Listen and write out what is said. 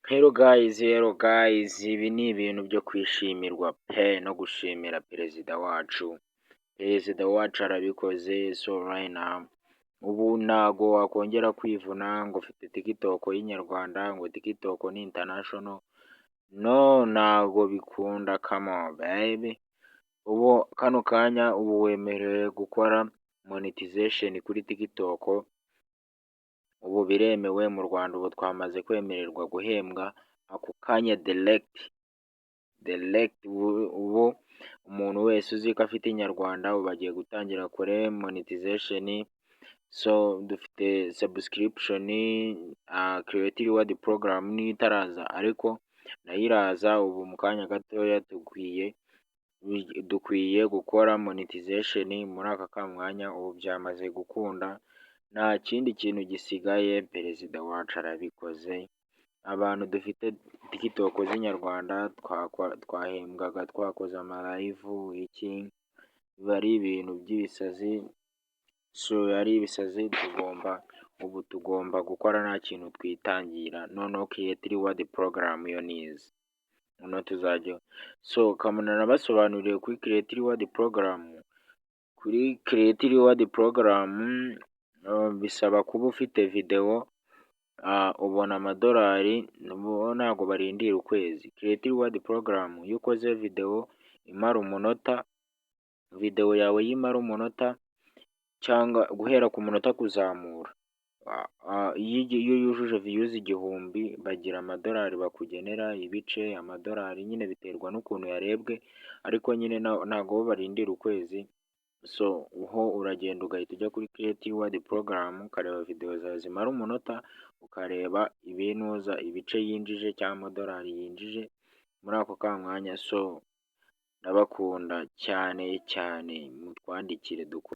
Hello guys, hello guys, ibi ni ibintu byo kwishimirwa pe, no gushimira perezida wacu. Perezida wacu arabikoze. So right now, ubu ntago wakongera kwivuna ngo ufite TikTok y'Inyarwanda, ngo TikTok ni international. No, ntago bikunda. Come on, baby. Ubu kano kanya, ubu wemerewe gukora monetization kuri TikTok. Ubu biremewe mu Rwanda, ubu twamaze kwemererwa guhembwa ako kanya, direct, direct. Ubu umuntu wese uzi ko afite Inyarwanda, ubu agiye gutangira akore monetization. So dufite subscription, creator reward program niyo itaraza, ariko nayo iraza. Ubu mu kanya gatoya dukwiye gukora monetization muri aka ka mwanya. Ubu byamaze gukunda, nta kindi kintu gisigaye. Perezida wacu arabikoze. Abantu dufite TikTok z'Inyarwanda twahembwaga twakoze ama live, iki biba ari ibintu by'ibisazi. So ari ibisazi, tugomba ubu tugomba gukora nta kintu twitangira. Noneho creator reward program yo niza, noneho tuzajya. So kamuna nabasobanuriye kuri creator reward program. Kuri creator reward program bisaba kuba ufite videwo, ubona amadolari, ntabwo barindira ukwezi. Creator reward program, iyo ukoze videwo imara umunota, videwo yawe iyo imara umunota cyangwa guhera ku munota kuzamura, iyo yujuje views 1000, bagira amadolari bakugenera, ibice amadolari nyine biterwa n'ukuntu yarebwe, ariko nyine ntabwo bo barindira ukwezi. So ho uragenda ugahita ujya kuri creator reward program, ukareba videwo zawe zimara umunota, ukareba ibinuza ibice yinjije cyangwa amadolari yinjije muri ako ka mwanya. So ndabakunda cyane cyane, mutwandikire dukore.